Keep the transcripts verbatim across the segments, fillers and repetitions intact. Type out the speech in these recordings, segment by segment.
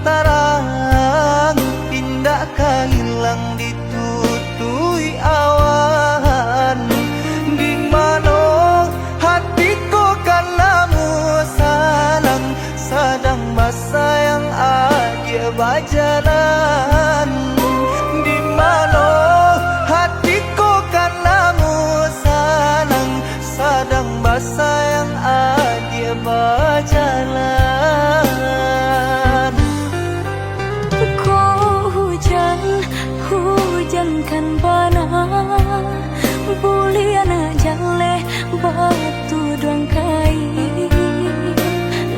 tarang, indak ka ilang ditutupi awan. Di mano hati ko kan namuah sanang, sadang basayang adiak bajalan. Di mano hati ko kan namuah sanang, sadang basayang adiak bajalan. Ko hujan, hujan kan bana, buliah jaleh batuduang kain.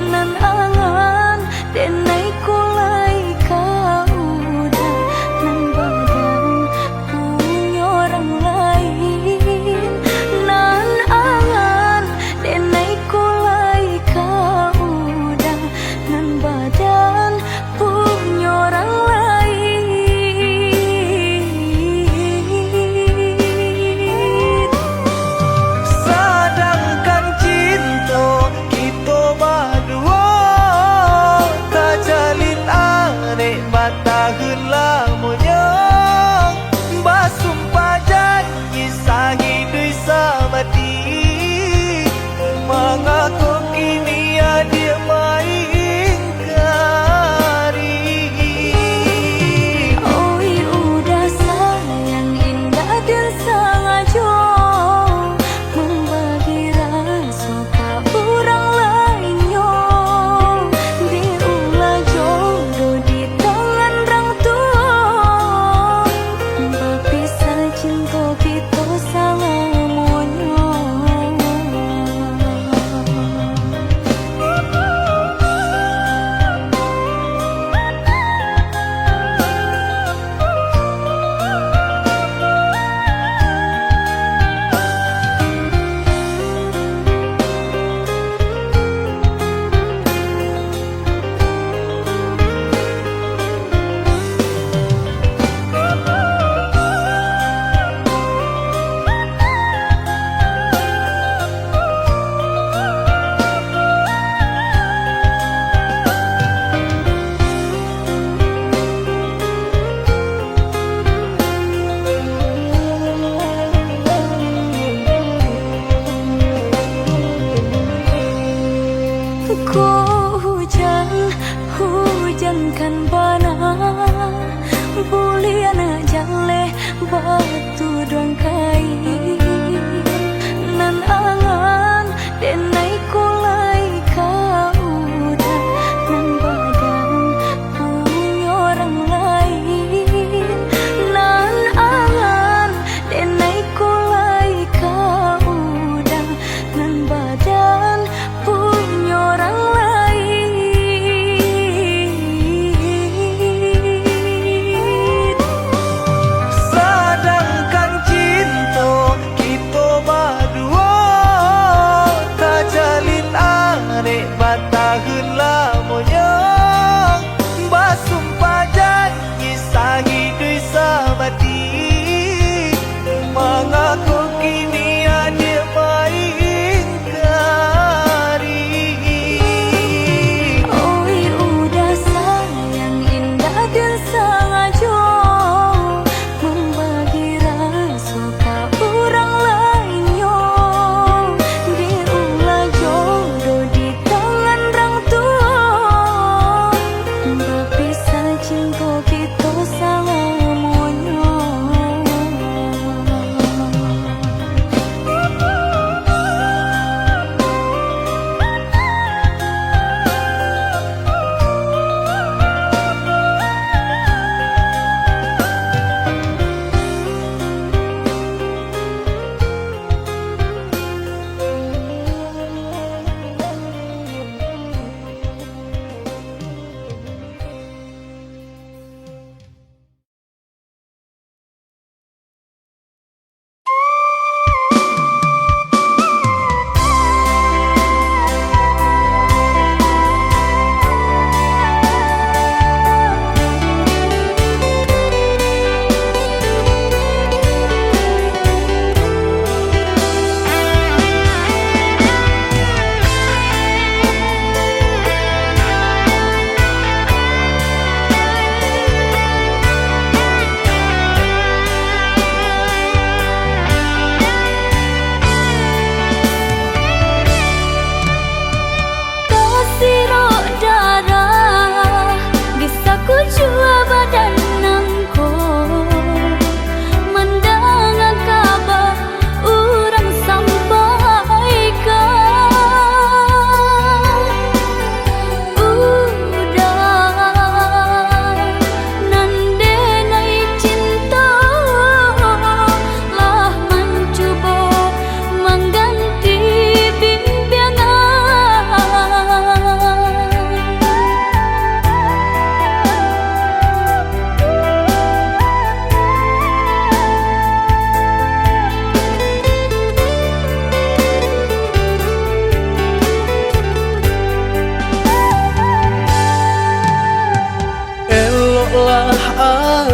Nan angan denai ko lai ka udah, nan badan punyo urang lain. Nan angan denai ko lai ka udah,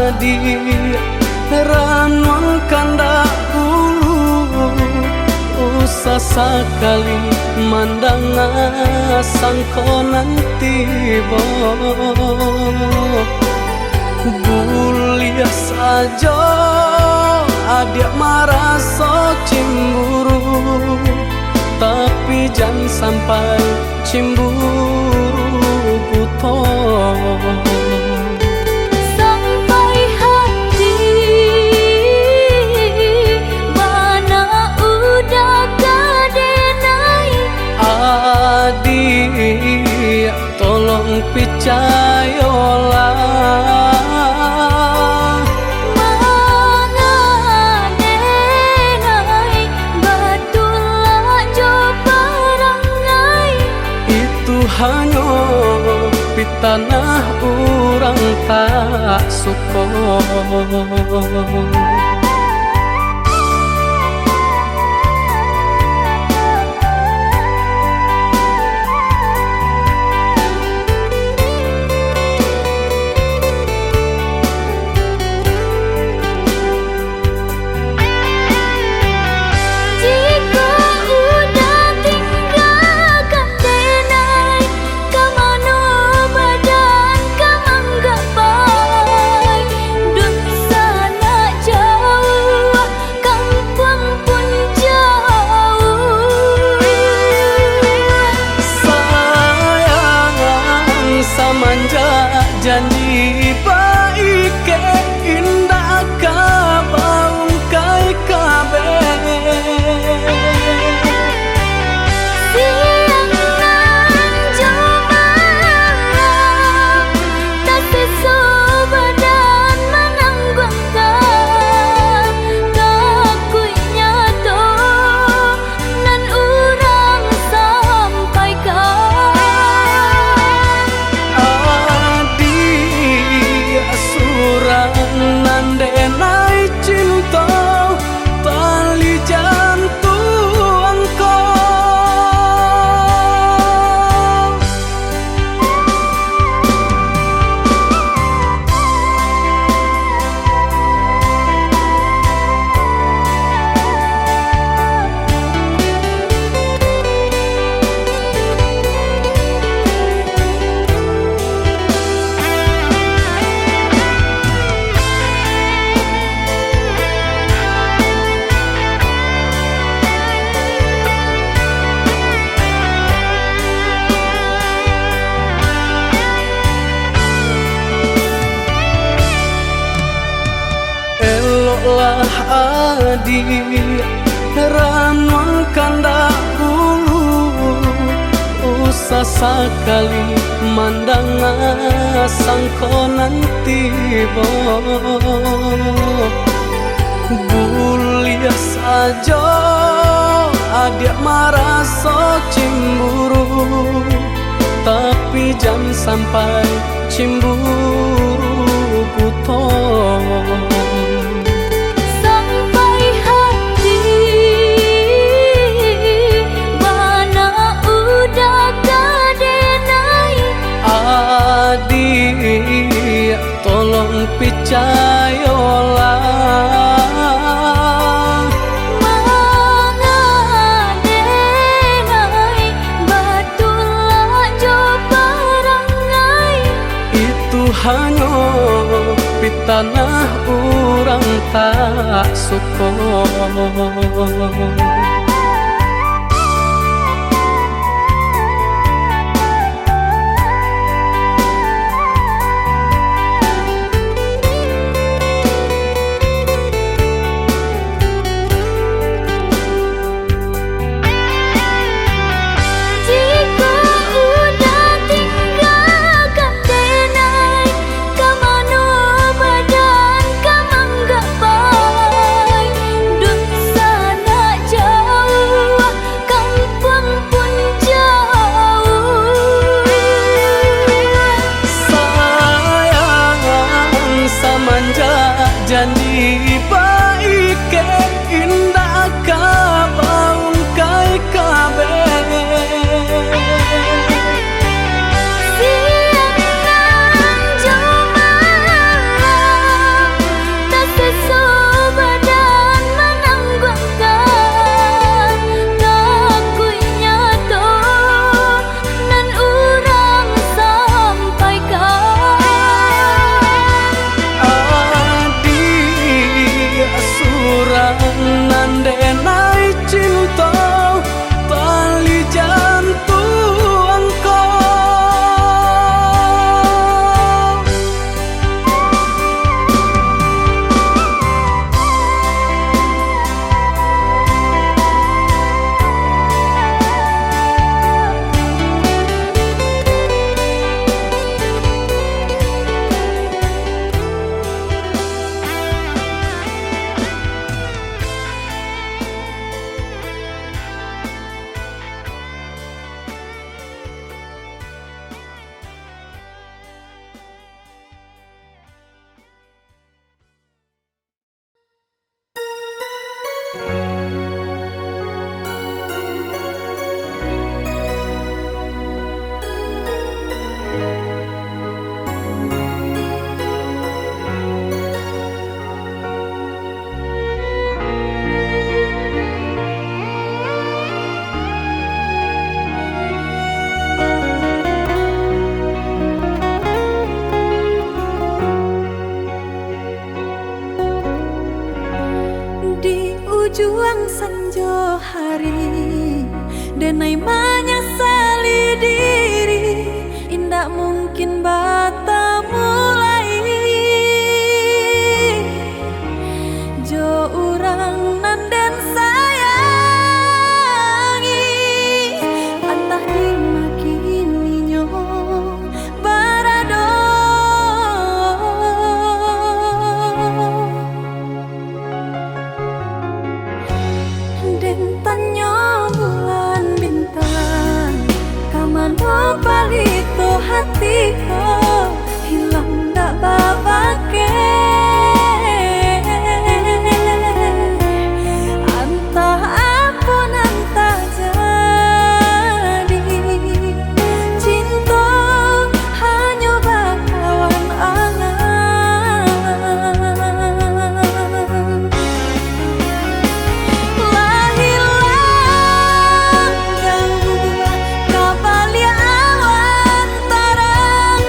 Adiak, ranuang kandak ulu, usah sakali mandanga sangko nan tibo. Buliah sajo adiak maraso cimburu, tapi jan sampai cimburu buto. Sampai hati bana udah ka denai. Adiak, tolong picayolah. Manga denai batulak jo parangai. Itu hanyo pitanah urang tak suko. Jikok udah tinggakan denai, ka mano badan ka manggapai? Dunsanak jauah, kampuang pun jauah. Sayang, samanjak janji baikek, indak ka baungkai kabeh. Siang nan jo malam, tasiso badan manangguangkan, takuiknyo tu nan urang sampaikan. Adiak surang nan denai cinto, tali jantuang ko. Eloklah adiak, ranuang kandak ulu, usah sakali mandanga sangko nan tibo. Buliah sajo adiak maraso cimburu, tapi jan sampai cimburu buto. Sampai hati bana udah ka denai. Adiak, tolong picayolah. Manga denai batulak jo parangai. Itu hanyo pitanah urang tak suko. Jikok udah tinggakan denai, ka mano badan ka manggapai? Dunsanak jauah, Kin batamu lai jo urang nan den sayangi, antah di ma kini nyo barado. Den tanyo bulan bintang, ka mano palito hati ko, hilang dak babakeh. Antah apo nan tajadi, cinto hanyo bakawan alam. Lah hilang jauah ka baliak awan tarang,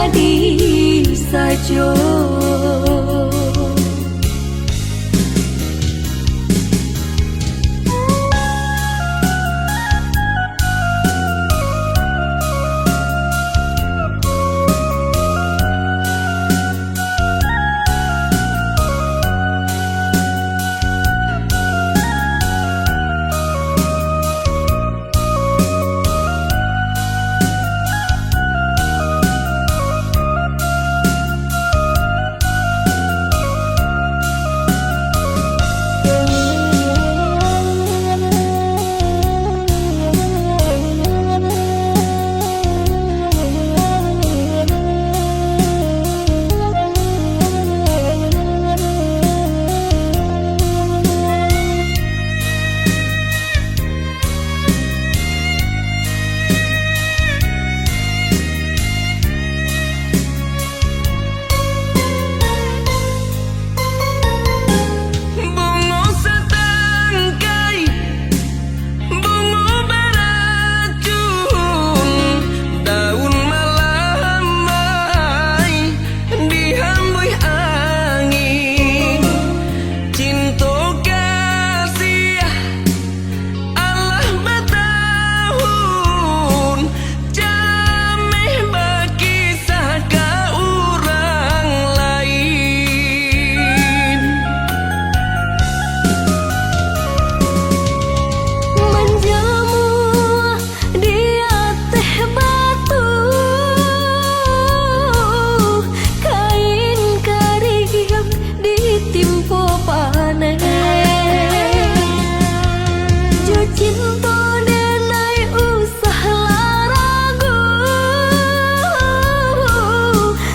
Jadi sajo. Bungo satangkai, bungo baracun, daun malamai dihambuih angin. Cinto kasiah alah batahun, cameh bakisah ka urang lain. Manjamu di ateh batu, kain kariang ditimpo paneh. Jo cinto denai usah lah ragu,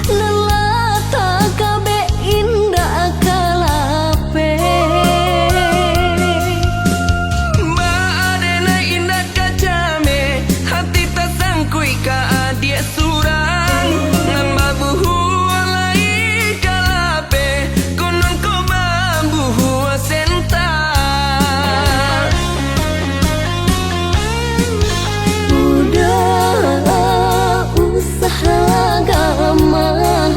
nan lah takabek indak ka lapeh. Baa denai indak ka cameh, hati tasangkuik ka adiak surang, nan babuhua lai ka lapeh, konon ko babuhua senta. Uda, usah lah gamang,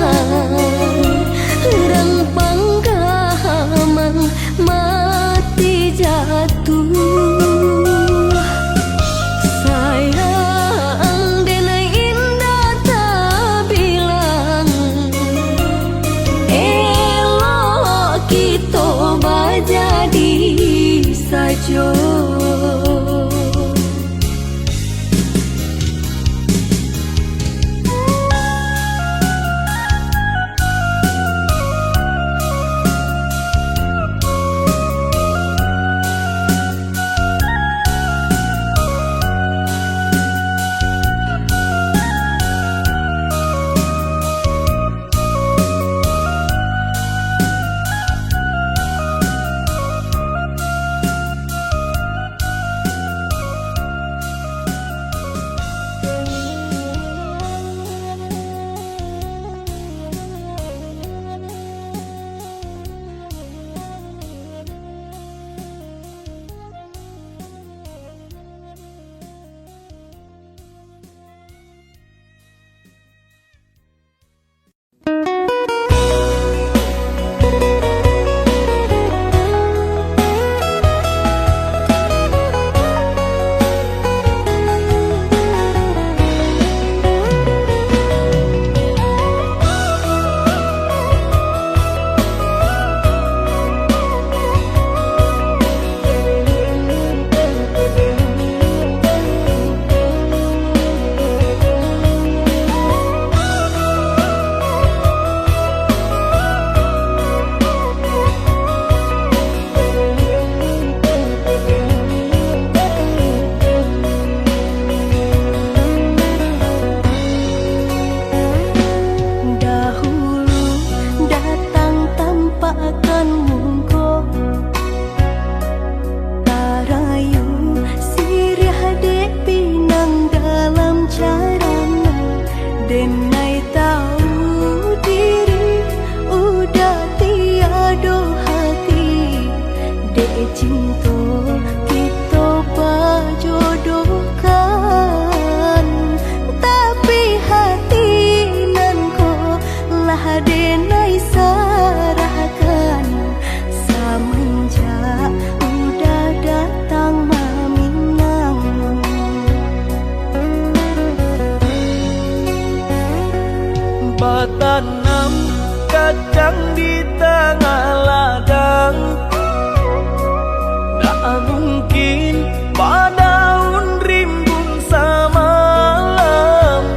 rang panggamang mati jatuah. Sayang denai indak tabilang, elok kito bajadi sajo. Denai sarahkan, samanjak udah datang maminang. Batanam kacang di tangah ladang, ndak mungkin badaun rimbun samalam.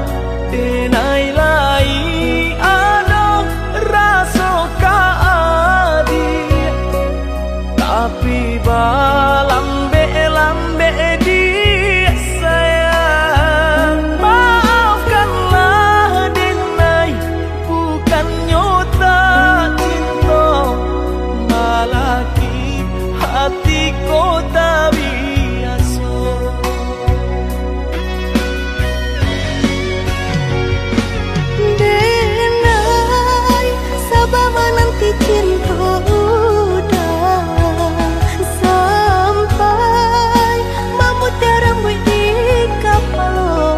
Denai lai ado raso ka adiak, tapi balambek-lambek diak sayang. Maafkanlah denai, bukannyo tak cinto, malah hati ko tabiaso. Denai, saba mananti cinto udah sampai mamutia rambuik di kapalo.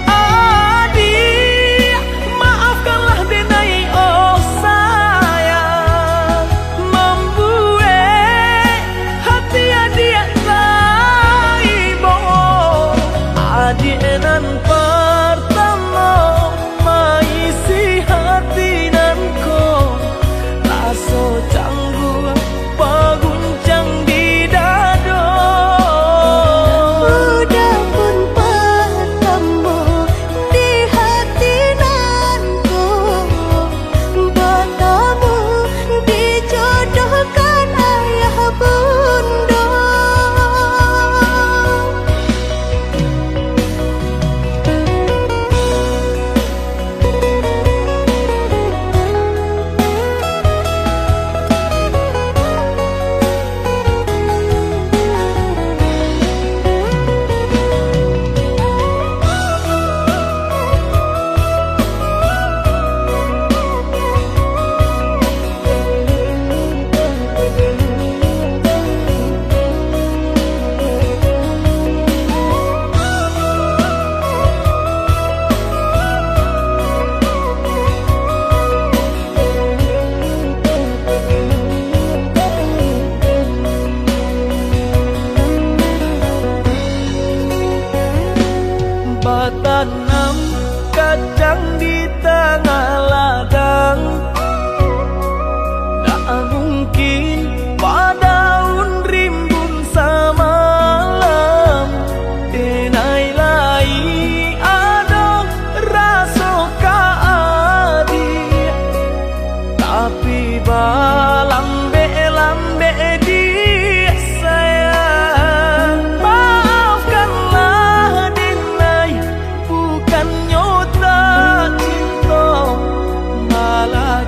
Adiak, maafkanlah denai, oh sayang, mambuek hati adiak taibo. Adiak nan partamo maisi hati nan ko, raso cangguak baguncang di dado. Udah pun partamo di hati nan ko, batamu dijodohkan ayah bundo. Batanam kacang di tangah ladang, ndak mungkin badaun rimbun samalam. Denai lai ado raso ka adiak, tapi balambek-lambek diak sayang. Maafkanlah denai, bukannyo tak cinto, malah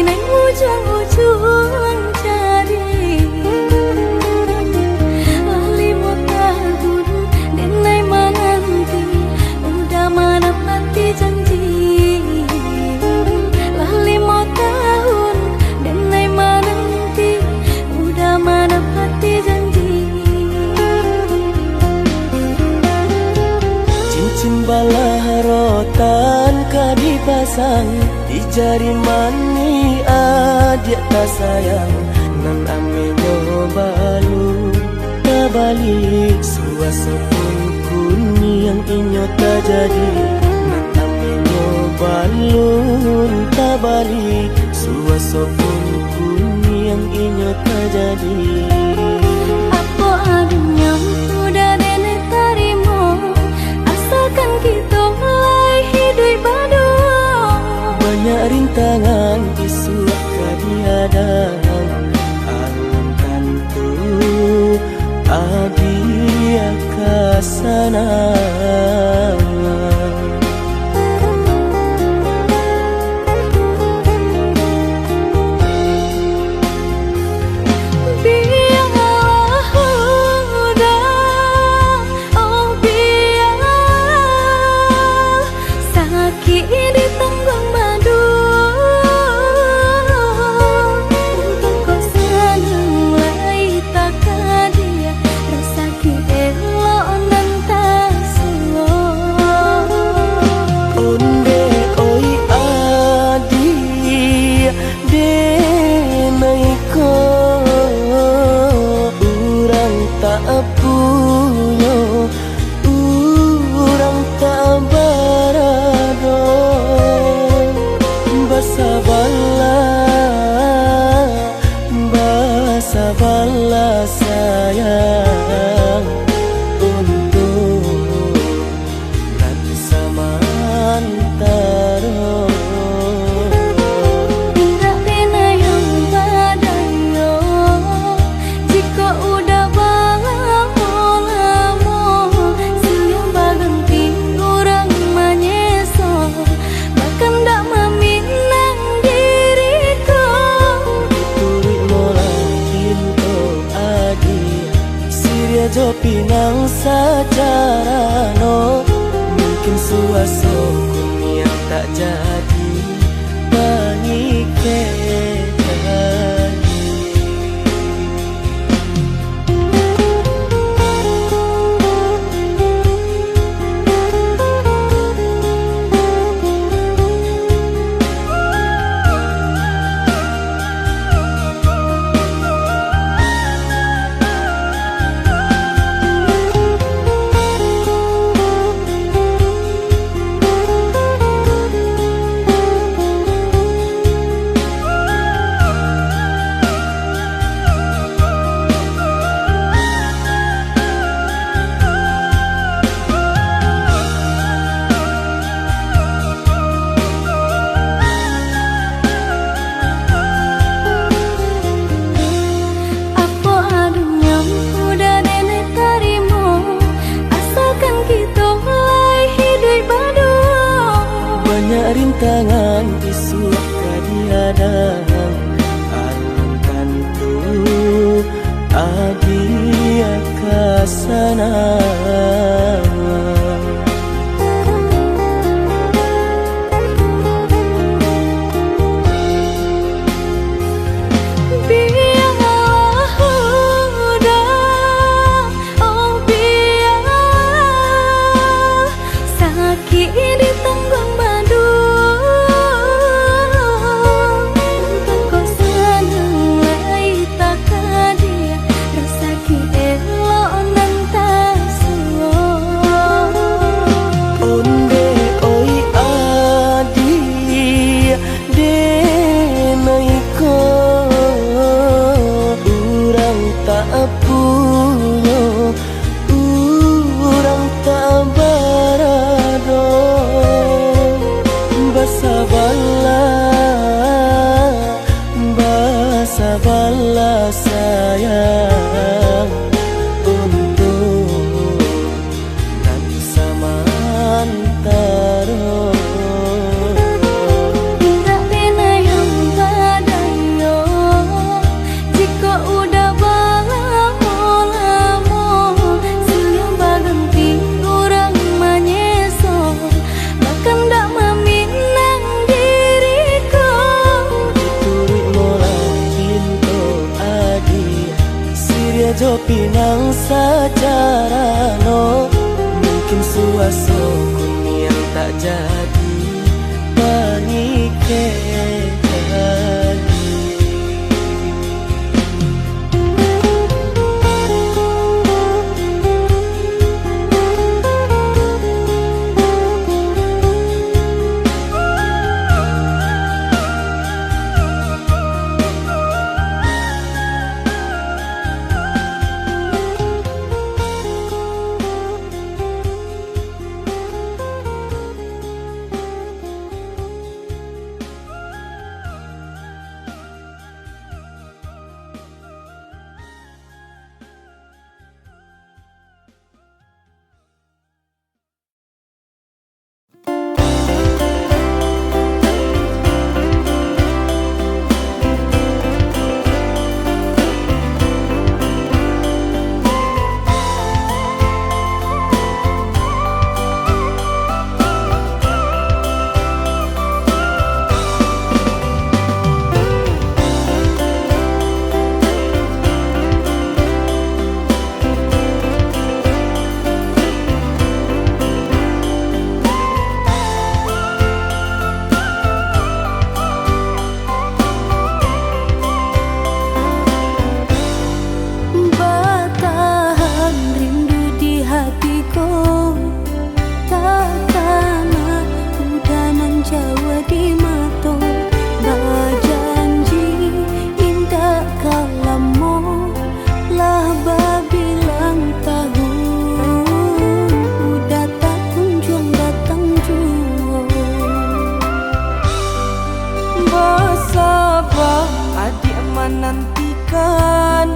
Ujuang-ujuang jadi, lah limo tahun denai mananti, udah manapati janji. Lah limo tahun denai mananti, udah manapati janji. Cincin balah rotan ka dipasang di jari manih adiak tasayang, nan amenyo balun tabali. Suaso pun kuniang inyo tajadi, nan amenyo balun tabali. Suaso pun kuniang inyo tajadi. Apo adonyo udah denai tarimo, asalkan kito lai hiduik baduo. Banyak rintangan isuak ka dihadang, alun tantu adiak ka sanang. Bialah udah, oh bialah, sakik ditangguang baduo. Untuang kok sanang lai takadiak, rasaki elok nan tasuo. Ondeh oi adiak, denai ko urang tak punyo, urang tak barado. Basabalah, basabalah sayang, untuak nan samantaro. Indak pernah yang badayo, jikok udah balamo-lamo, siang baganti urang manyeso, bakandak maminang diri ko. Turuik molah pinto adiak, siriah jo pinang sajarano, mungkin suaso kuniang tak jadi pangikek. Apo adonyo udah denai tarimo, asalkan kito lai hiduik baduo. Banyak rintangan isuak ka dihadang, alun tantu adiak ka sanang. Bialah udah, oh bialah, sakik ditangguang baduo. Untuang kok sanang lai takadiak, rasaki elok nan tasuo. Pinang sajarano, mungkin suaso kuniang tak jadi mangikek lagi. Batahan rindu di hati ko, tak kana udah nan jauah di mato. Bajanji indak ka lamo, lah babilang tahun, udah tak kunjuang datang juo. Basaba adiak manantikan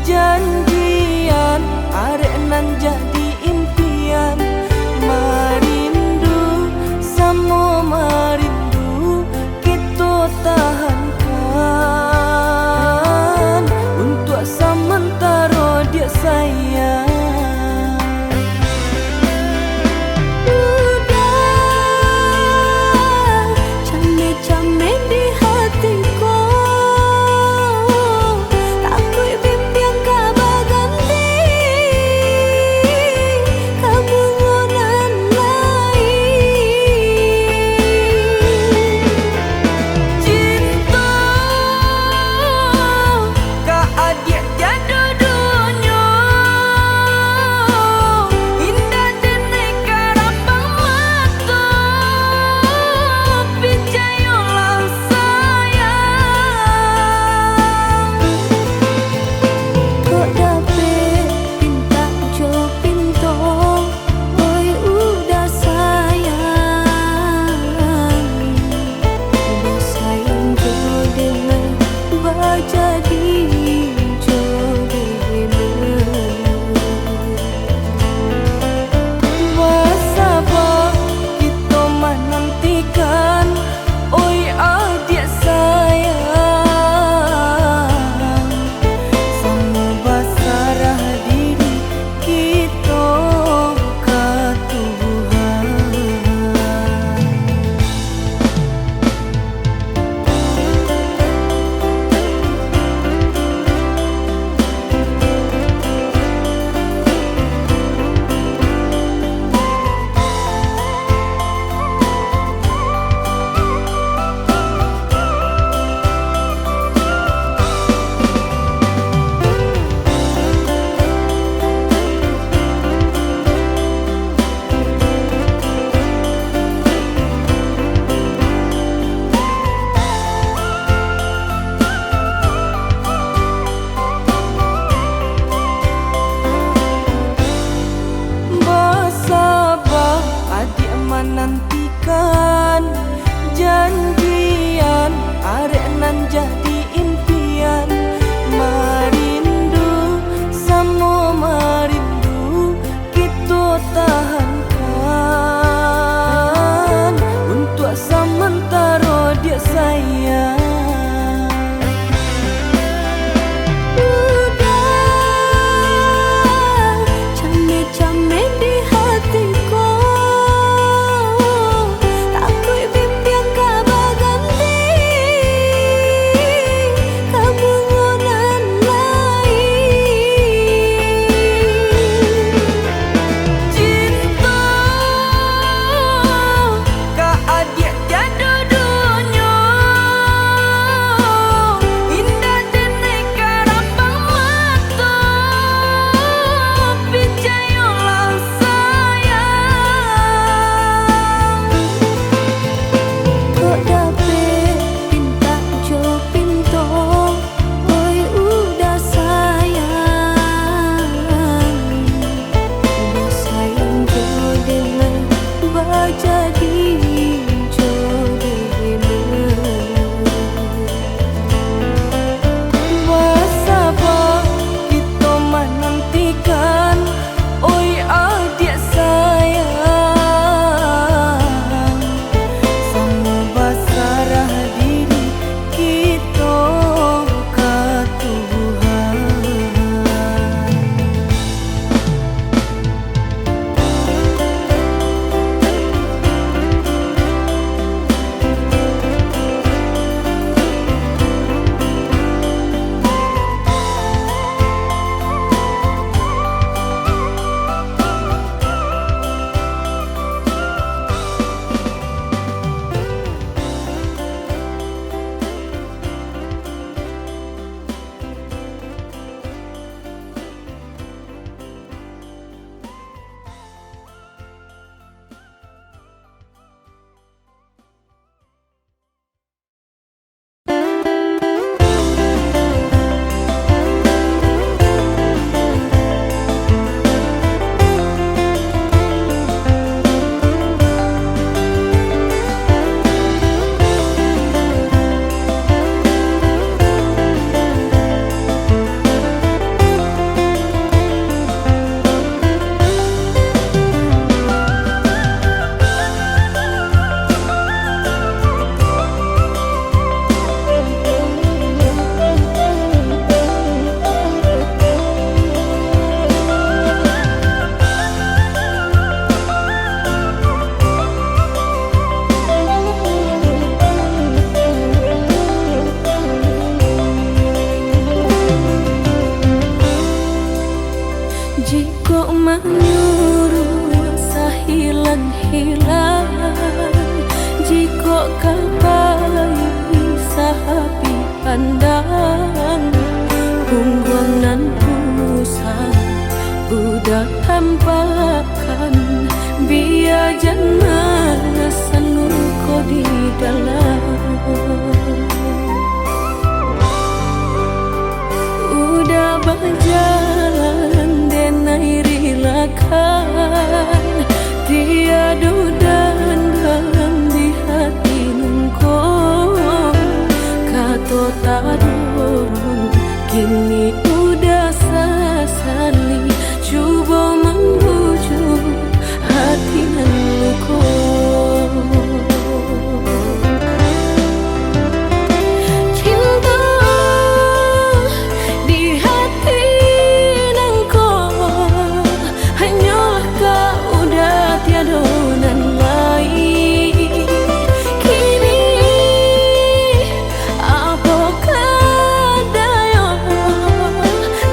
janjian, arek nan jadi impian. Marindu, samo marindu, kito tahankan untuak samantaro, diak sayang. Udah, cameh-cameh di hati ko, takuik bimbiang ka baganti. Andang pungguang nan usang, budak tampakan, bia jan manasan luko di dalam. Udah bajalan denai rilakan, tiado dendam di hati nangko. Kato taruih, kini udah sasali, cubo mambujuak hati nan luko. Cinto di hati nangko, hanyolah kau, udah tiado nan lain. Kini apo ka dayo,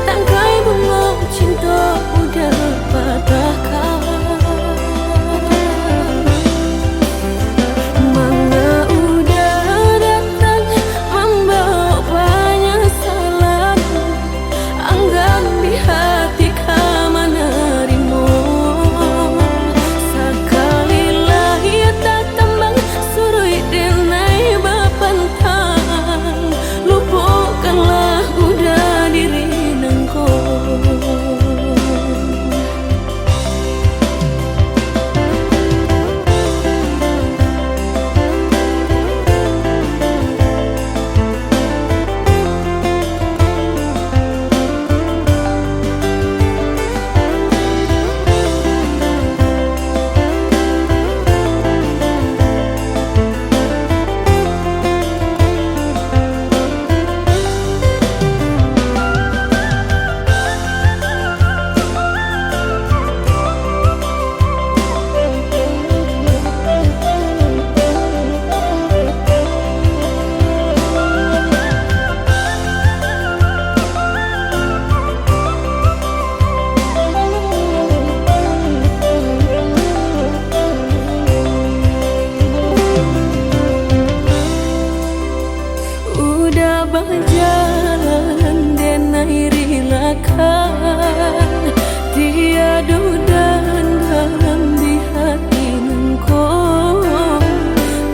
tangkai bungo cinto udah patahkan. Manga udah datang mambawa panyasalan, anggam di hati ka manarimo. Sakali lai tatambang, suruik denai bapantang, lupokanlah udah diri nangko. Udah bajalan denai rilakan, tiado dendam di hati nangko.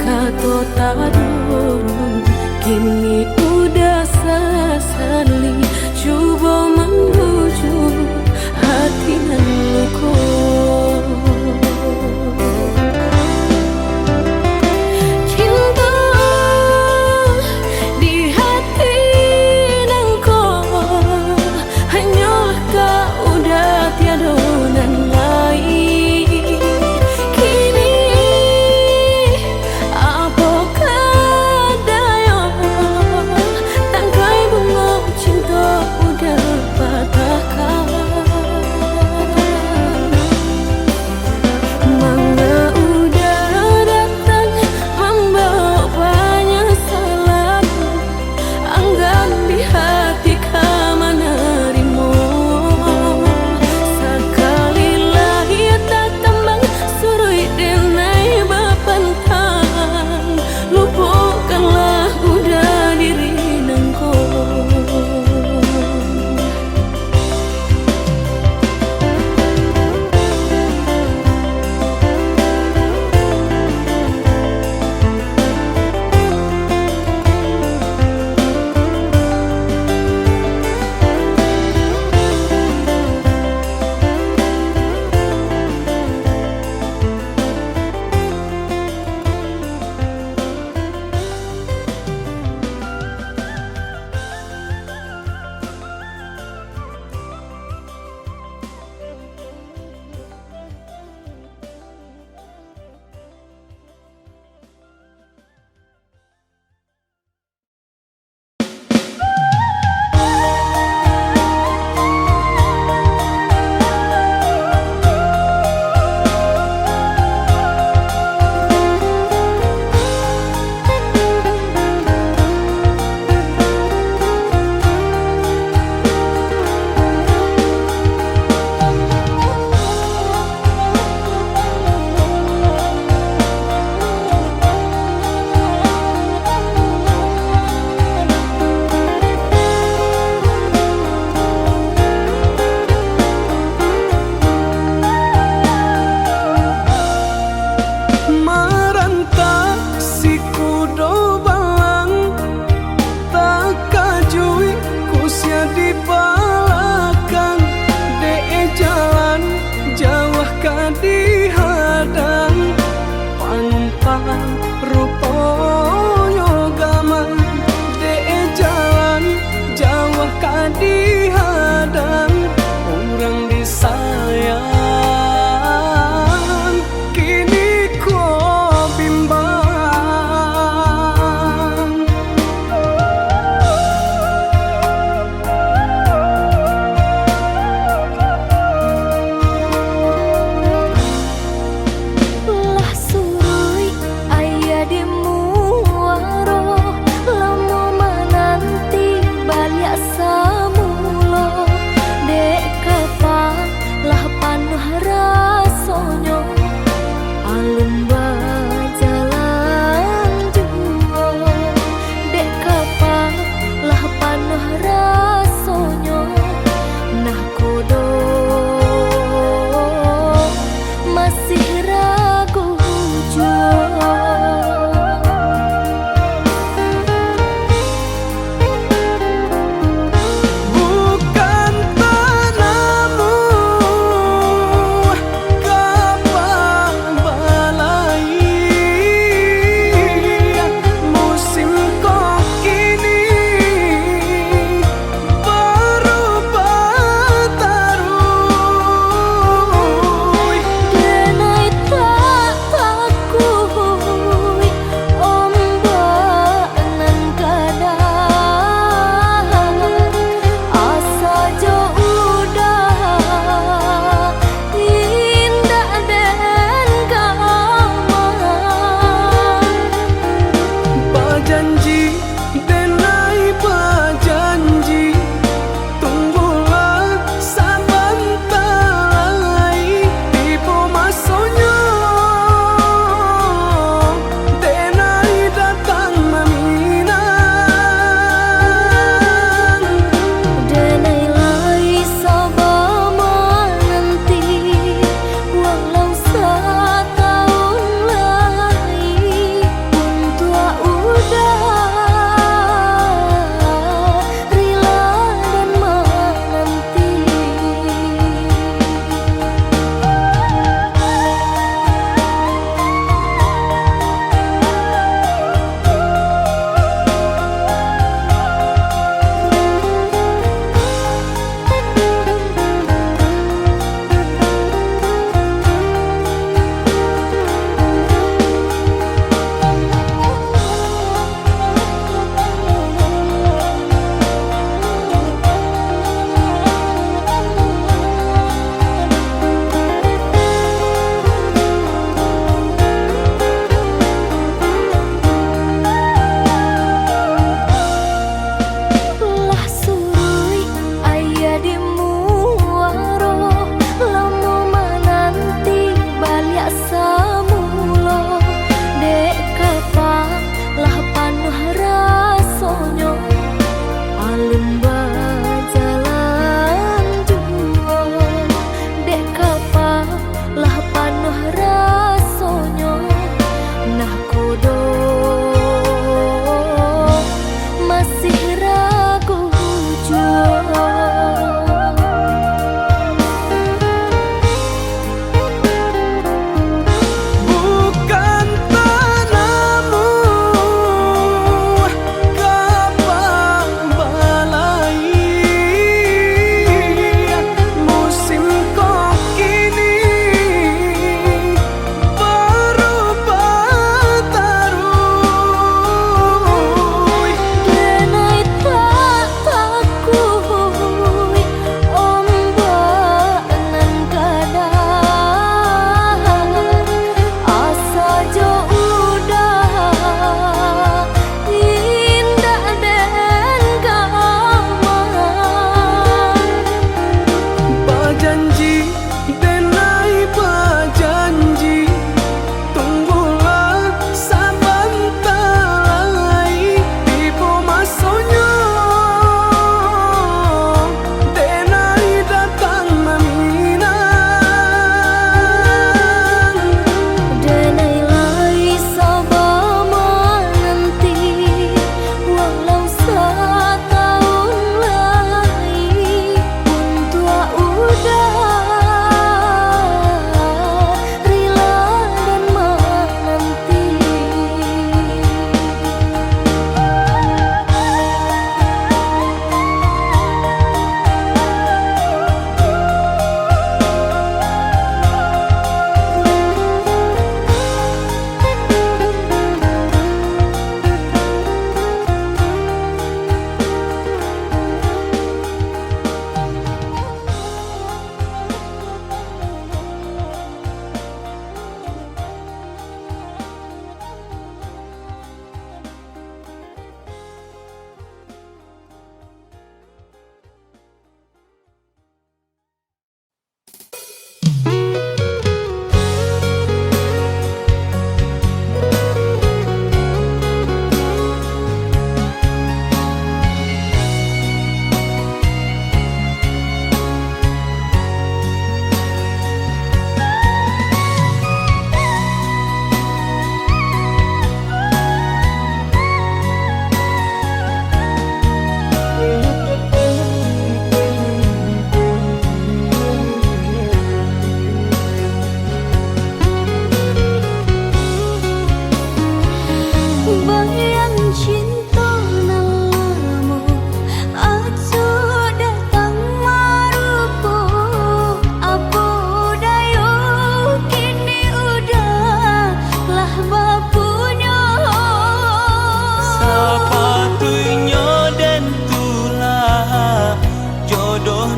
Kato taruih, kini udah sasali, cubo mambujuak hati nan luko. Cinto di hati nangko, hanyolah kau, udah tiado nan lain. Kini apo ka dayo,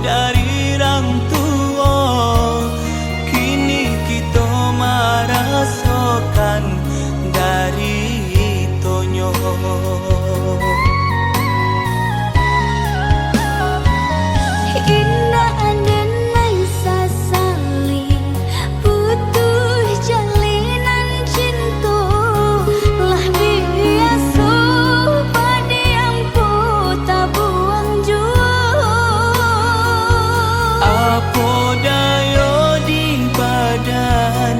dari rang tuo, kini kito marasokan daritonyo. Indak ado nan sasali, putuih jalinan cinto, lah biaso padiam ko tabuang juo. Apo dayo di badan,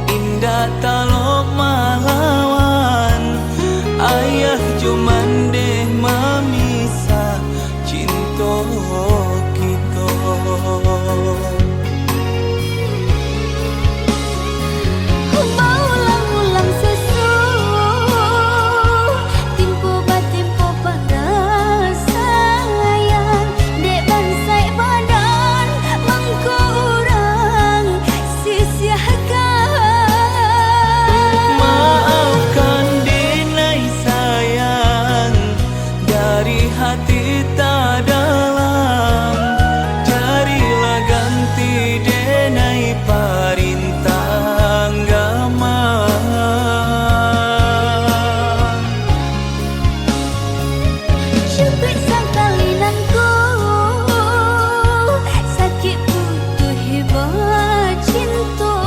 indak talok malawan, ayah jo mandeh mamisah cinto kito. Baulang-ulang susu, timpo batimpo parasaian, dek bansaik badan mangko urang sisiahkan. Maafkan, denai sayang, dari hati tadalam, carilah ganti, denai parintah agama. Cukuik sakali nan ko, sakik putuih bacinto,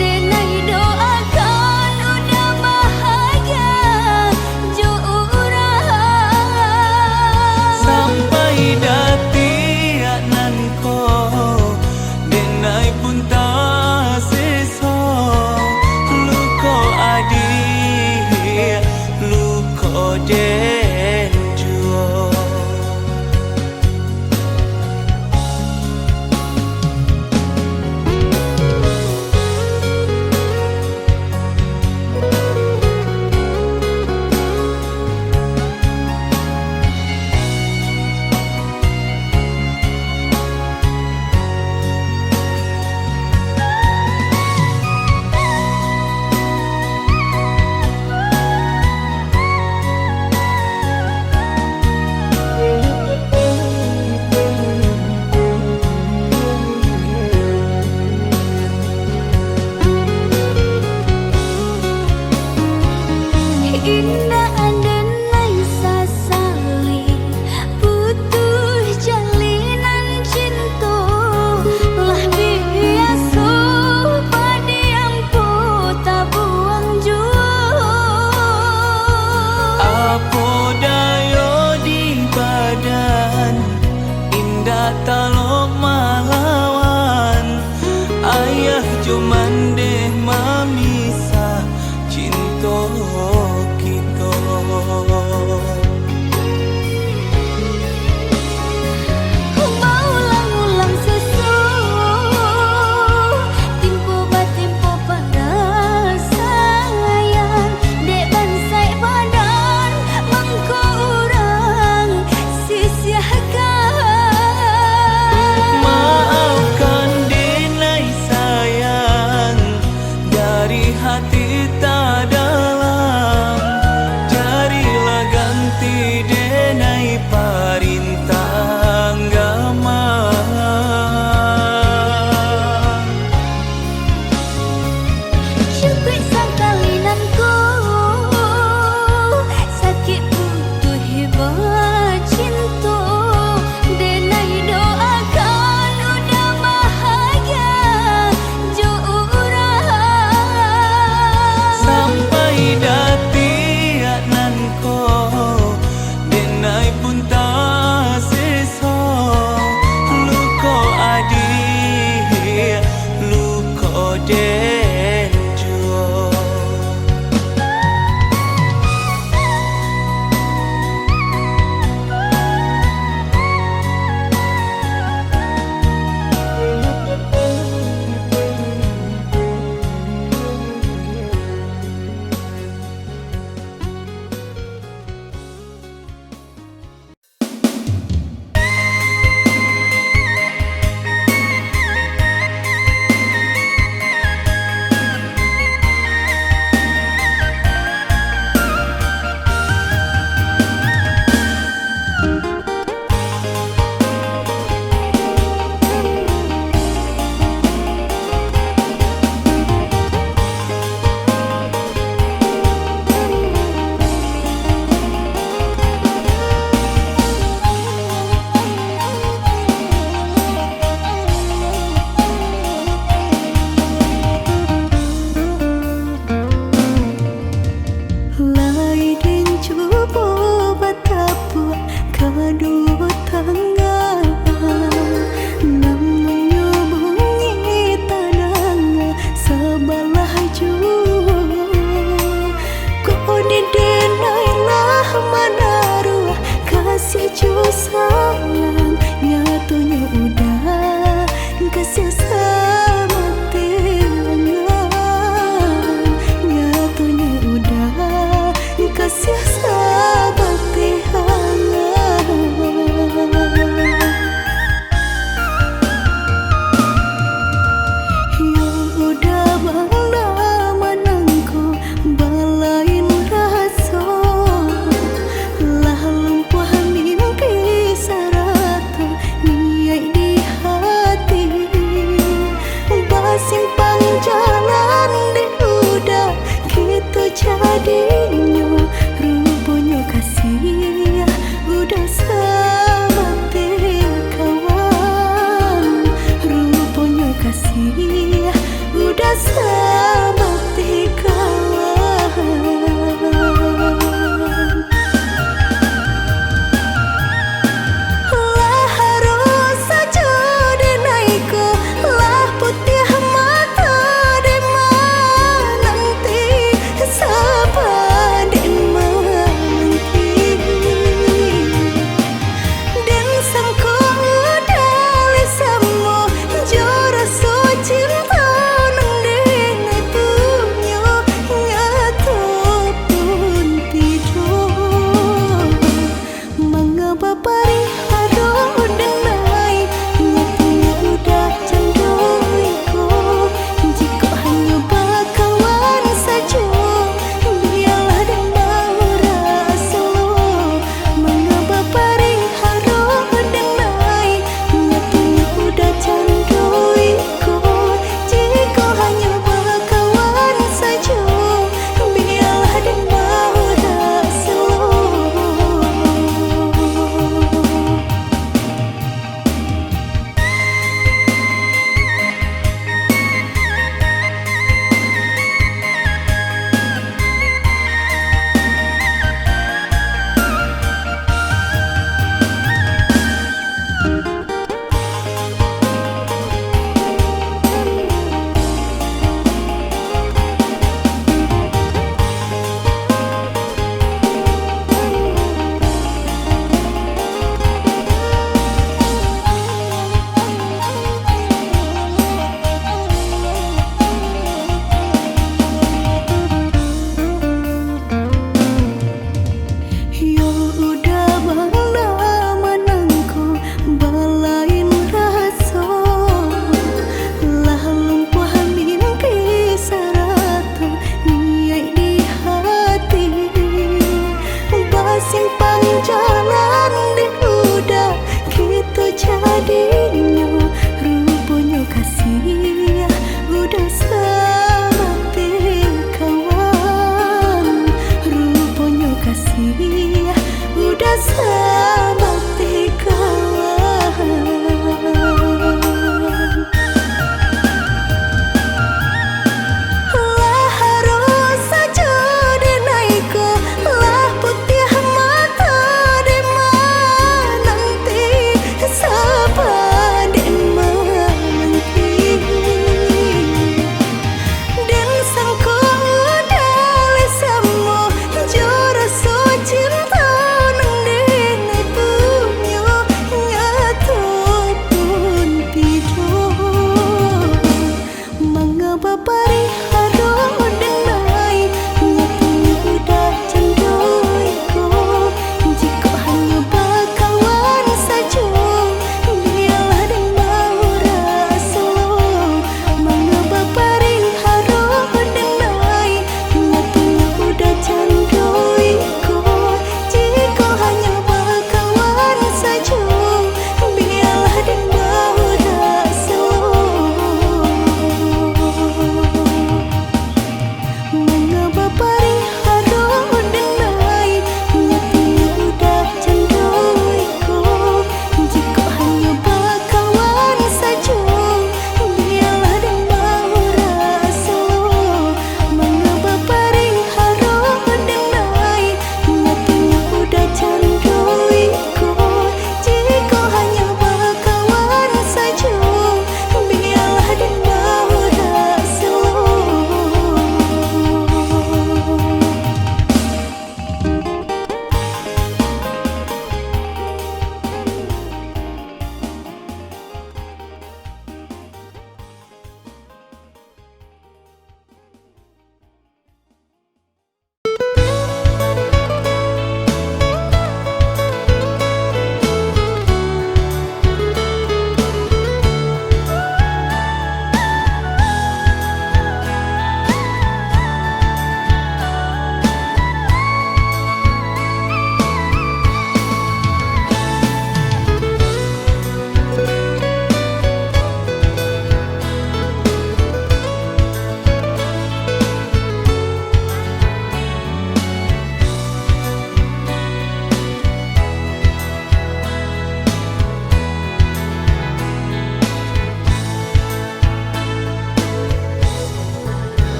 denai doakan udah bahagia jo urang. Sampai datiak nan ko, denai pun taseso, luko adiak, luko den juo. Indak ado nan sasali, putuih jalinan cinto, lah biaso padiam ko tabuang juo. Apo dayo di badan, indak talok malawan, ayah jo mandeh mamisah cinto kito. Baulang-ulang susu, timpo batimpo parasaian, dek bansaik badan mangko urang sisiahkan. Sayang, nyatonyo udah kasiah sabateh angan. Nyatonyo udah kasiah sabateh angan. Yo udah bala manangko balain raso, lah lumpuah mimpi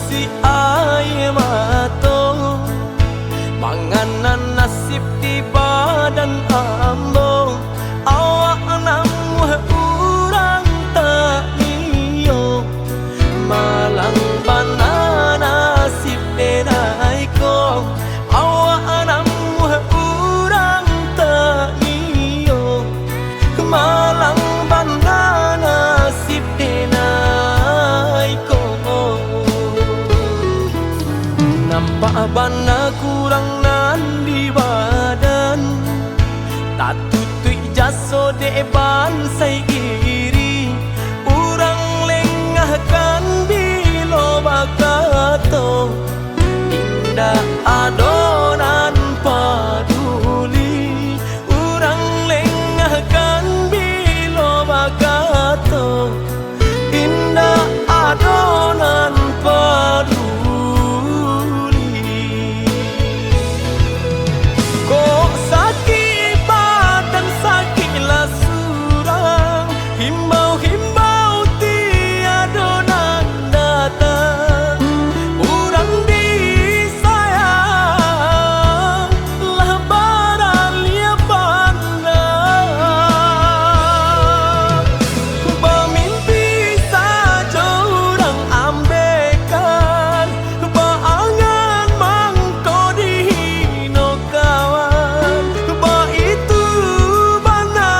si aie mato, manganan nasib di badan ambo. Awak namuah urang tak nio, malang bana nasib denai ko. Awak namuah urang tak nio, malang bana nasib denai ko. Nampak bana kurang nan di badan, tatutuik jaso dek bansai iri. Urang lengahkan bilo bakato, indak ado nan paduli. Urang lengahkan bilo bakato, indak ado nan paduli. Kok sakik badan, sakiklah surang, himbau-himbau tiado nan datang. Urang disayang lah baraliah pandang. Bamimpi sajo urang ambekan, baangan mangko dihino kawan. Baitu bana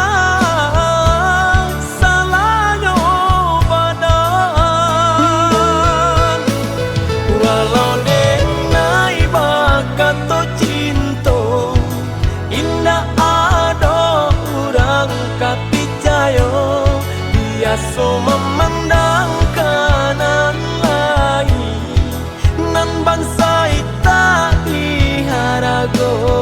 salahnyo badan. Walau denai bakato cinto, indak ado urang ka picayo. Biaso mamandang ka nan lain, nan bansai tak diharagoi.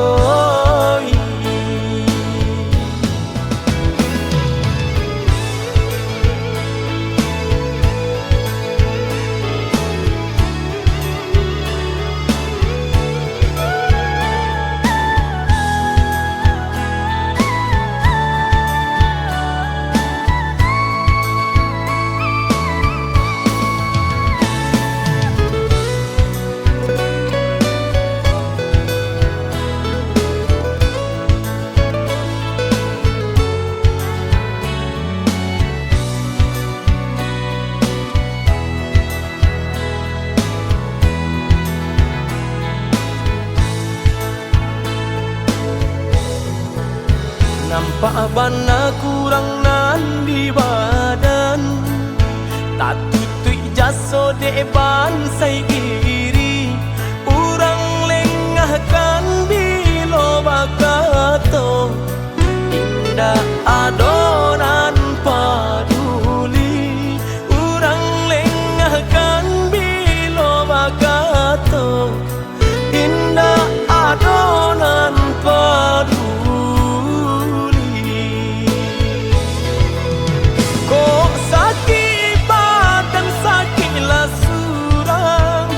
Nampak bana kurang nan di badan, tatutuik jaso dek bansai iri. Urang lengahkan bilo bakato, indak ado nan paduli. Urang lengahkan bilo bakato, indak ado nan paduli. Kok sakik badan, sakiklah surang,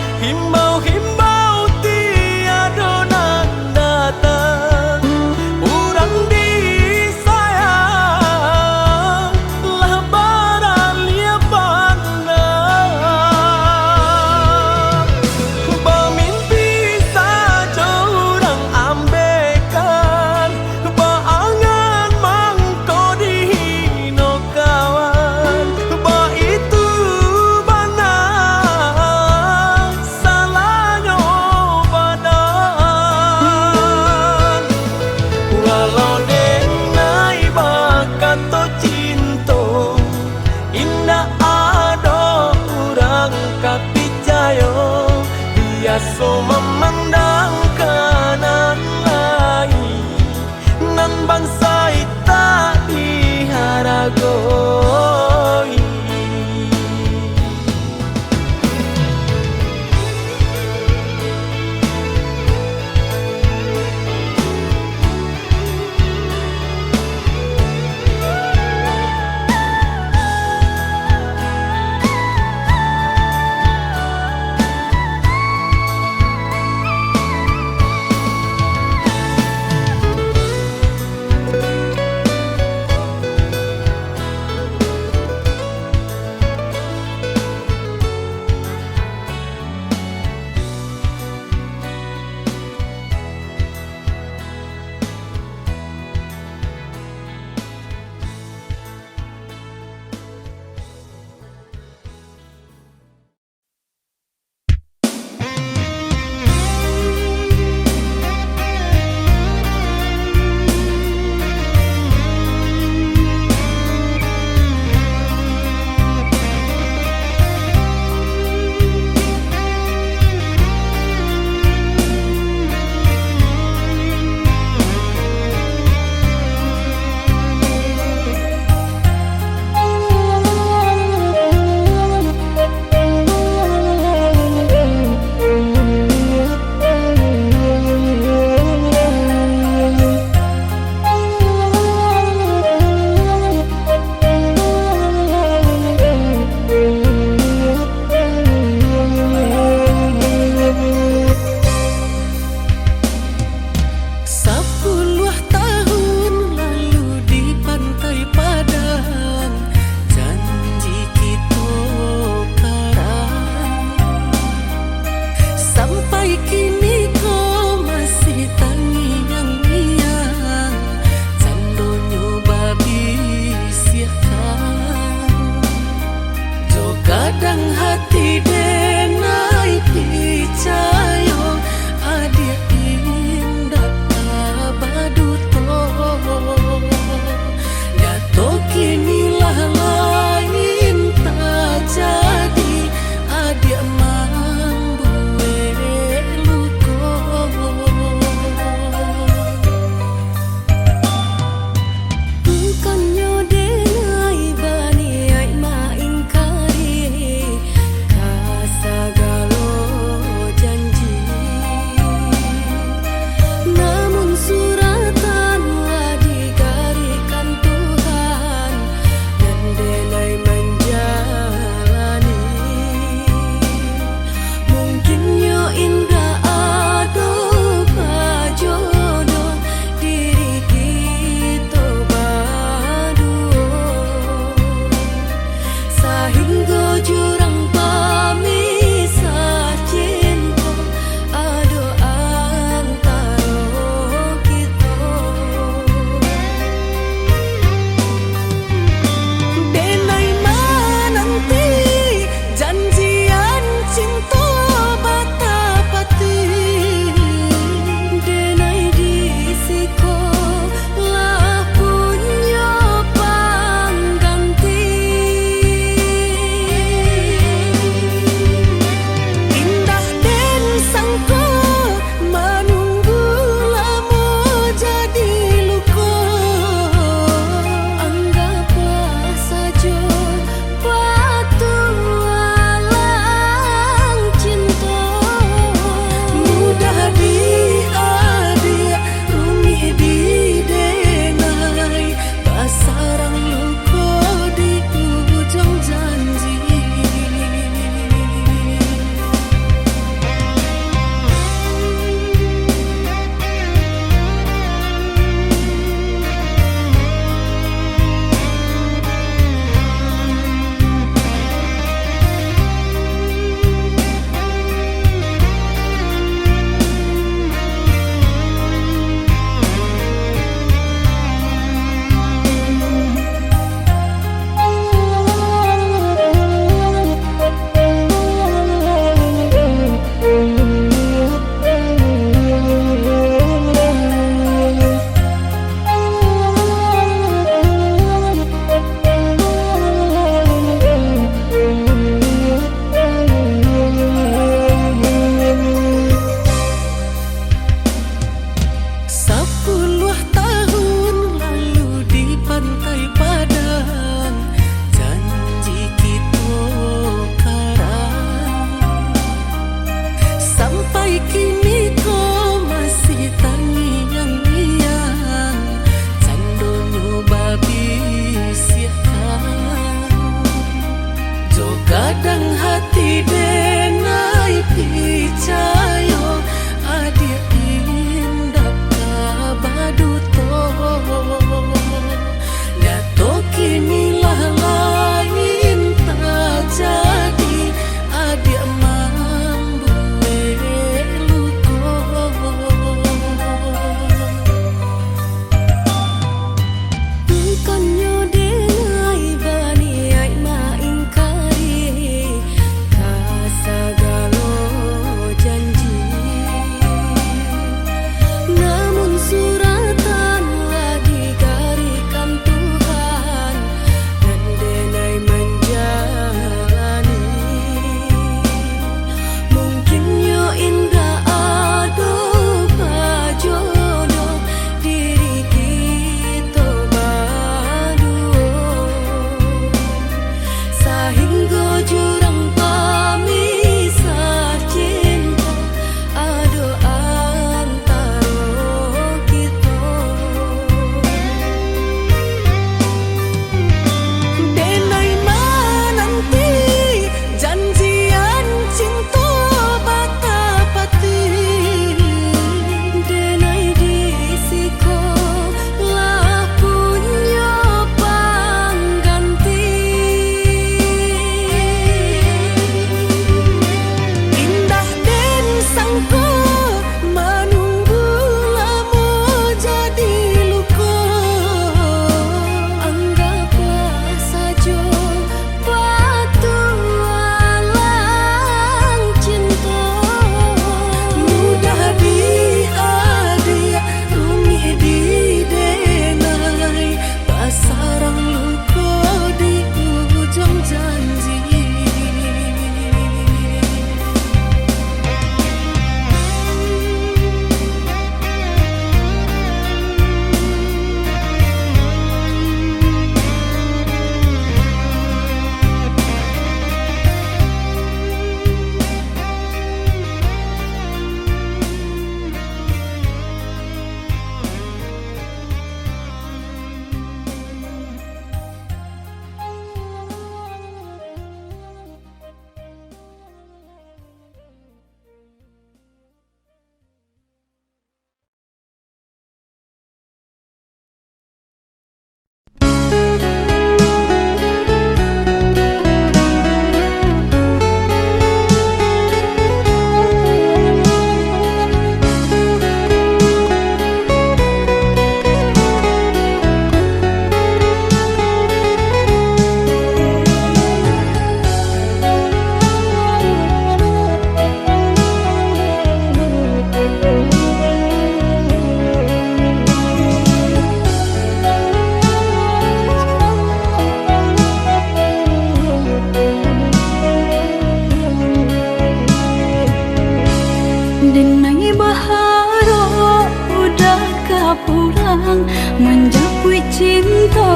Manjapuik cinto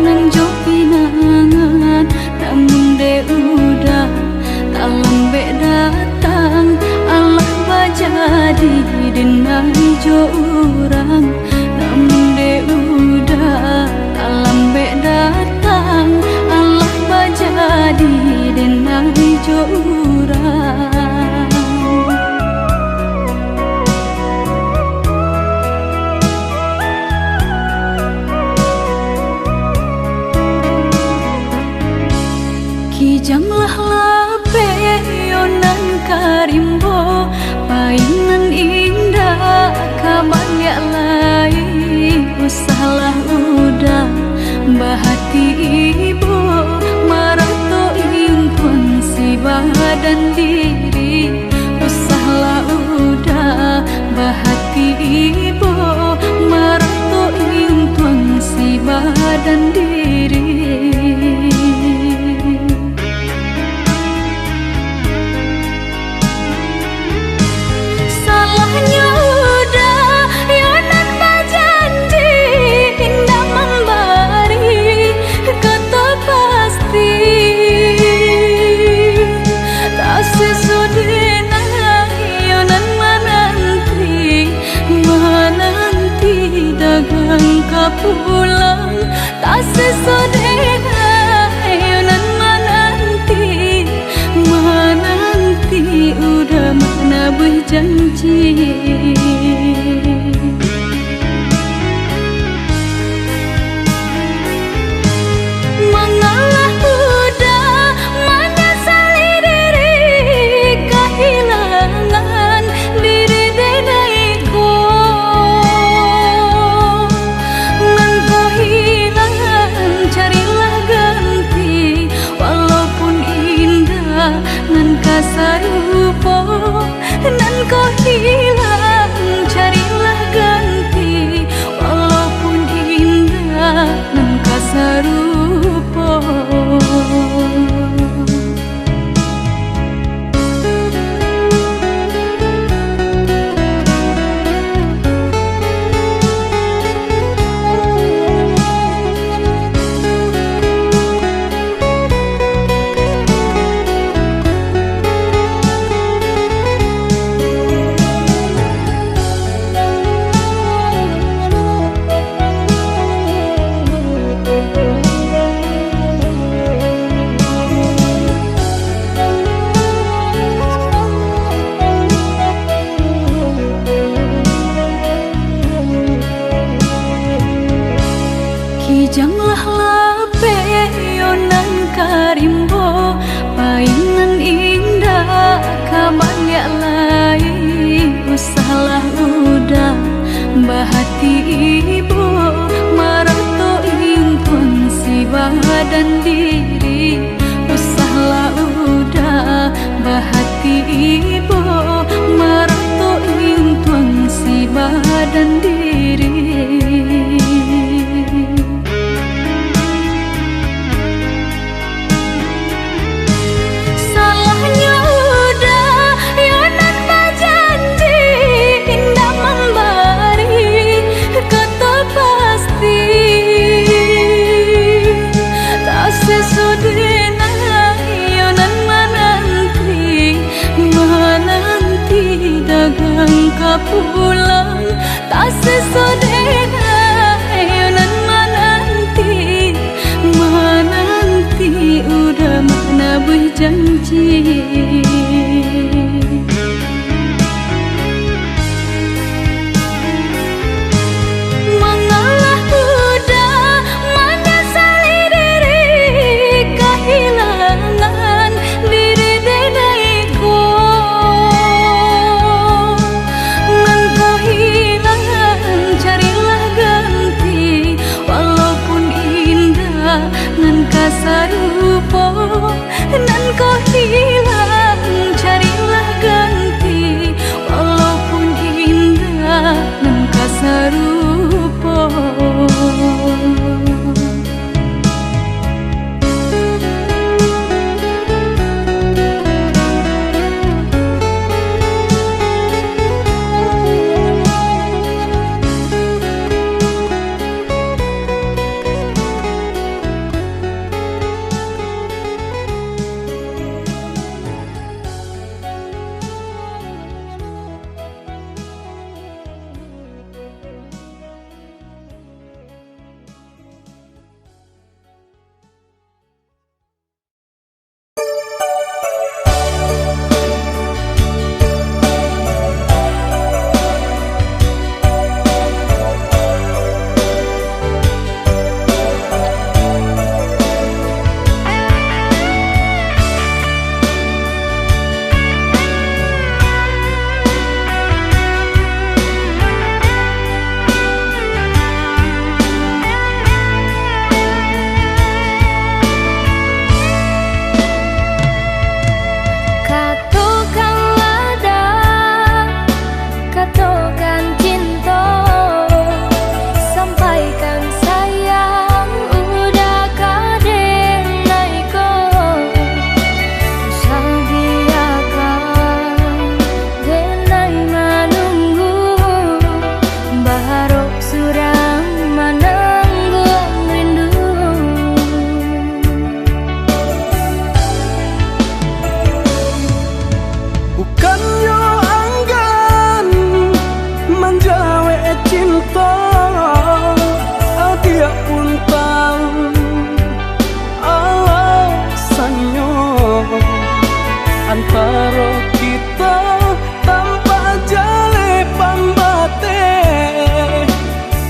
nan jo pinangan, namun dek uda talambek datang, alah bajadi den ai jo urang. Namun dek uda talambek datang, alah bajadi den ai jo urang. Kijang lah lapeh yo nan ka rimbo, pai nan indak ka baliak lai. Usahlah uda bahati ibo, marato intuan si badan diri. Usahlah uda bahati ibo, marato intuan si badan diri. Salahnyo uda yo nan bajanji indak mambari kato pasti. Taseso den ai yo nan mananti, mananti dagang ka pulang. Taseso den ai yo nan mananti, mananti uda manabuih janji. Mangalah uda manyasali diri, kahilangan diri den ai ko. Nan ko hilang, carilah ganti, walaupun indak nan ka sarupo. Nan ko hilang, carilah ganti, walaupun indak nan ka sarupo. Kijanglah lapeh yo nan ka rimbo, pai nan indak ka baliak lai. Usahlah uda bahati ibo, marato intuan si badan diri. Usahlah uda bahati ibo, marato intuan si badan diri. Salahnyo uda yo nan bajanji indak mambari kato pasti. Taseso den ai yo nan mananti, mananti dagang ka pulang. Taseso den ai yo nan mananti, mananti uda manabuih janji. Mangalah uda manyasali diri, kahilangan diri den ai ko. Nan ko hilang, carilah ganti, walaupun indak nan ka sarupo. Nan ko hilang, carilah ganti, walaupun indak nan ka sarupo.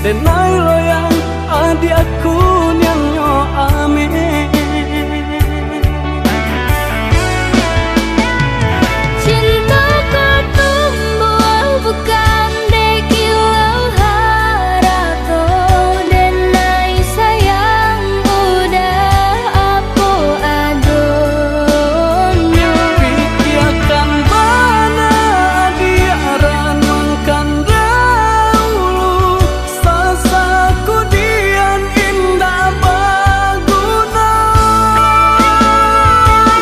Denai loyang adiakku niangnyo amin. Cinto ko tumbuah bukan dek kilau harato, denai sayang udah apo adonyo. Pikiakan bana adiak, ranangkan daulu, sasakudian indak baguno.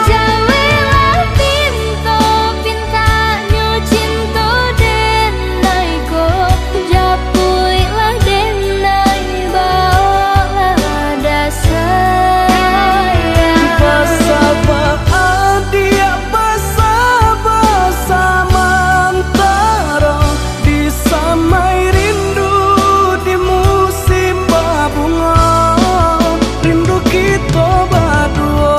Jauihlah pinto-pintanyo cinto denai ko, japuiklah denai, baoklah dasayang. Basaba adiak, basaba samantaro, disamai rindu di musim babungo, rindu kito baduo.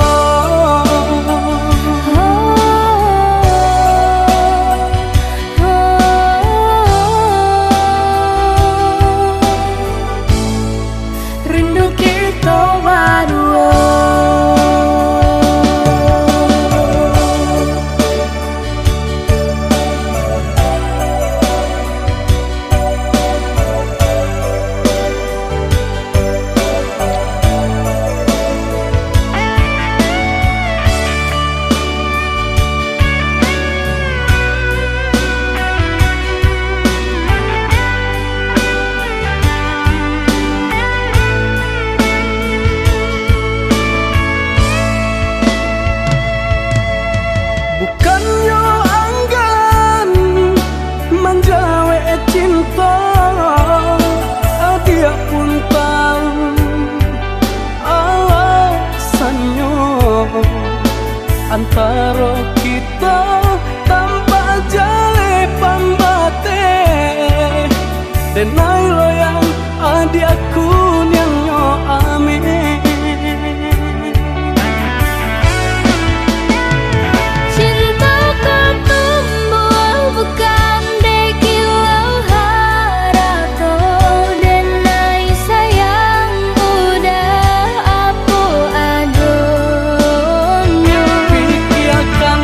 Rindu kito baduo. Bukannyo anggan manjawek cinto, adiak pun tau alasannyo. Antaro kito tampak jaleh pambateh, denai loyang adiakku niangnyo amin. Cinto ko tumbuah bukan dek kilau harato, denai sayang udah apo adonyo. Pikiakan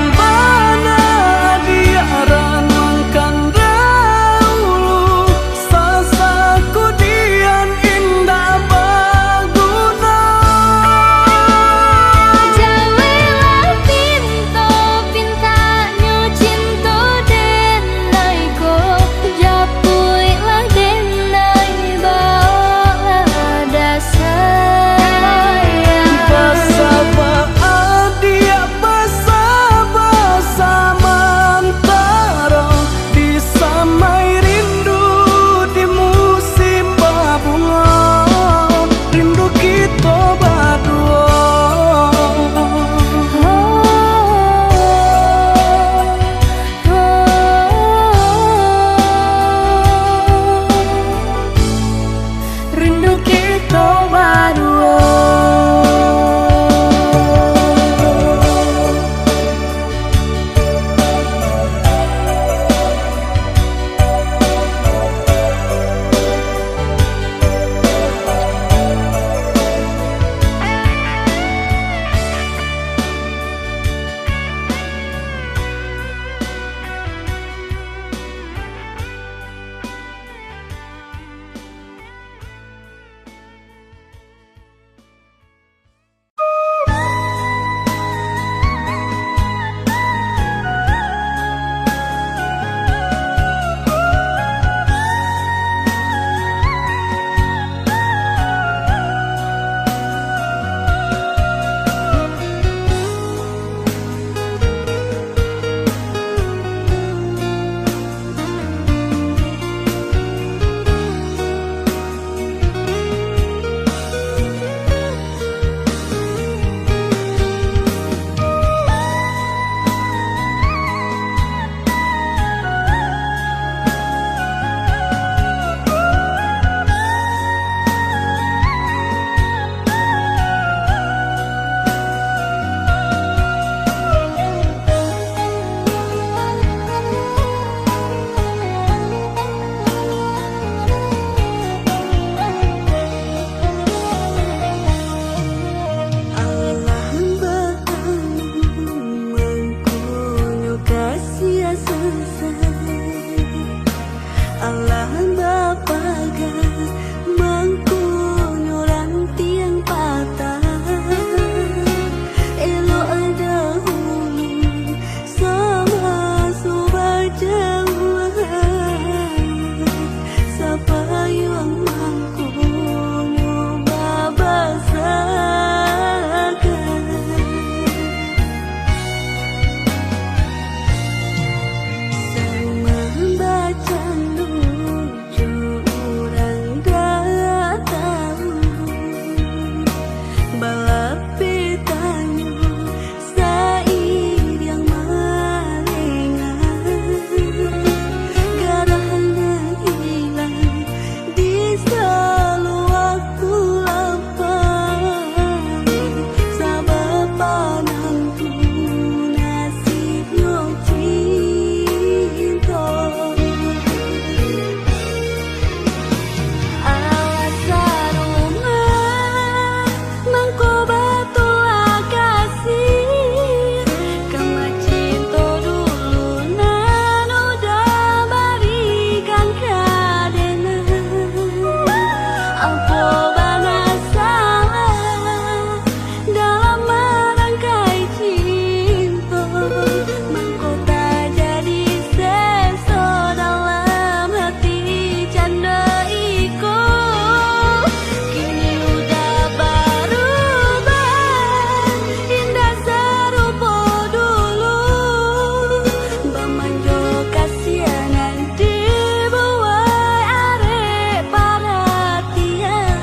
Ambo bana salah dalam marangkai cinto, mangko tajadi seso dalam hati cando iko. Kini udah barubah, indak sarupo dulu, bamanjo kasianan dibuai arek paratian.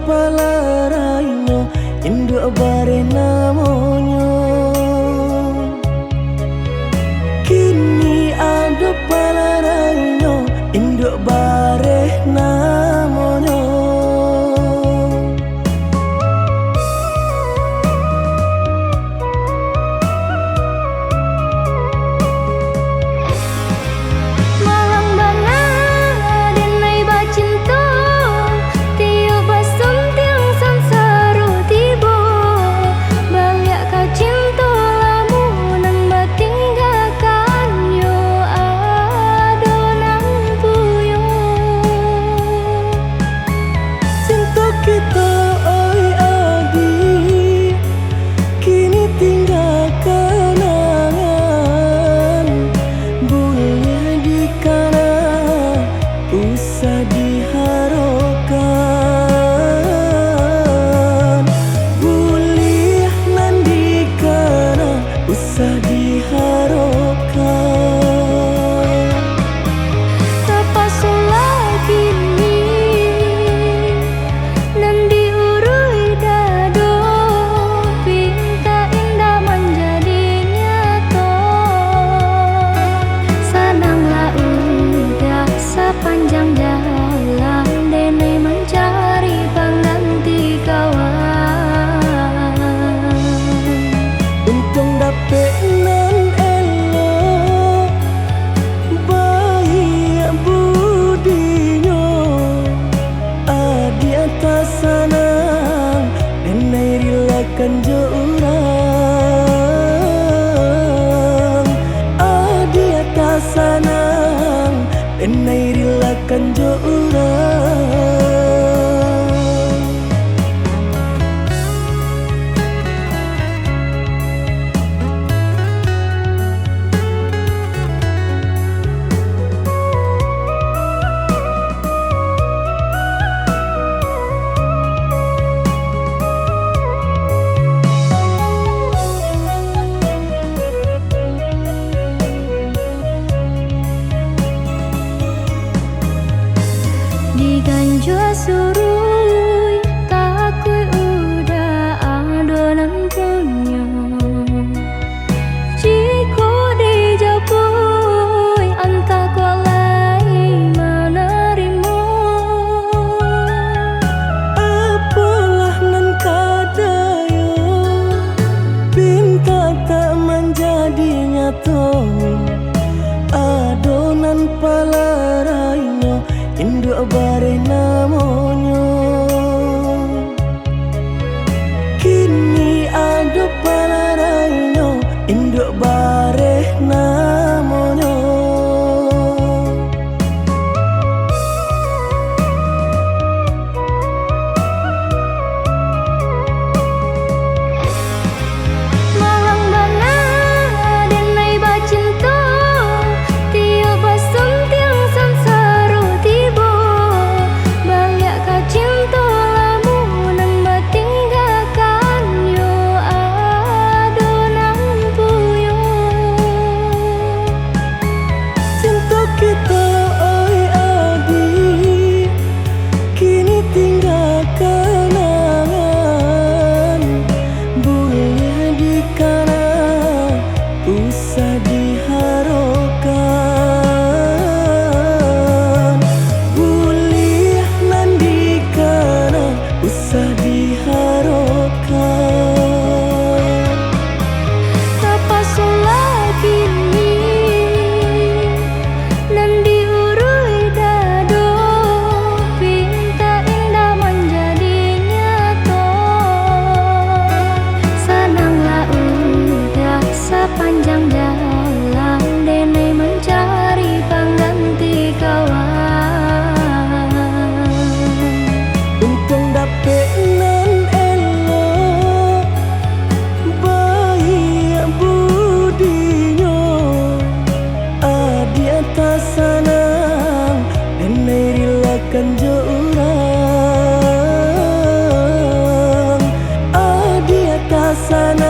Palarainyo, induak bareh namonyo. Kini ado palarainyo, induak bareh namonyo. Malang bana denai bacinto, tiok basuntiang sansaro tibo, baliak ka cinto lamo nan batinggakan yo ado nan puyo. Cinto kito, oi adi, kini tingga kanangan. Buliah dikana, usah diharokan. Buliah nan dikana, usah diharokan. Tapasolah kini nan diuruih dado, pinta indak manjadi nyato. Sananglah udah sapanjang jalan, denai mancari pangganti kawan. Untuang dapek nan elok, baiak budinyo. Adiak tasanang, denai rilakan jo urang. Adiak tasanang, denai rilakan jo urang. Diganjua suruik, takuik udah ado nan punyo. Jikok dijapuik, antah kok lai manarimo. Apolah nan ka dayo, pinta tak manjadi nyato. Ado nan palarainyo, induak bareh namonyo. Kini ado palarainyo, induak bareh namonyo. Malang bana denai bacinto, tiok basuntiang sansaro tibo, baliak ka cinto lamo nan batinggakan yo ado nan puyo. Cinto kito, oi adik, kini tingga kanangan, buliah dikana, usah diharokan, buliah nan dikana, usah diharokan. Tapasolah kini, nan diuruih dado, pinta indak manjadi nyato. Sananglah udah sapanjang jalan, denai mancari pangganti kawan. Untuang dapek nan elok, baiak budinyo, adiak tasanang, denai rilakan jo urang. Adiak tasanang,